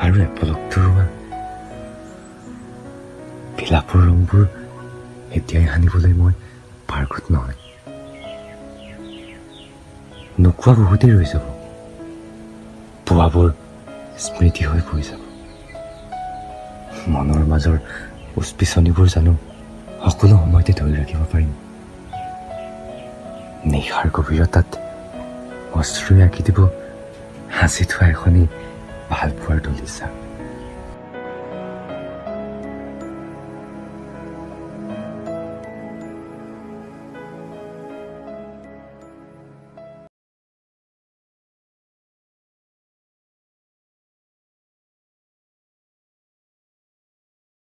আৰু এপলকটো ৰোৱা। বিলাপৰ ৰংবোৰ এতিয়াই সানিবলৈ মই পাৰ্গত নহয়। নোকোৱা বহুতেই ৰৈ যাব, পোৱাবোৰ স্মৃতি হৈ বৈ যাব। মনৰ মাজৰ উচপিচনিবোৰ জানো সকলো সময়তে ধৰি ৰাখিব পাৰিম? নিশাৰ গভীৰতাত অশ্ৰুৱে আঁকি দিব সাঁচি থোৱা এখনি ভালপোৱাৰ দলিচা।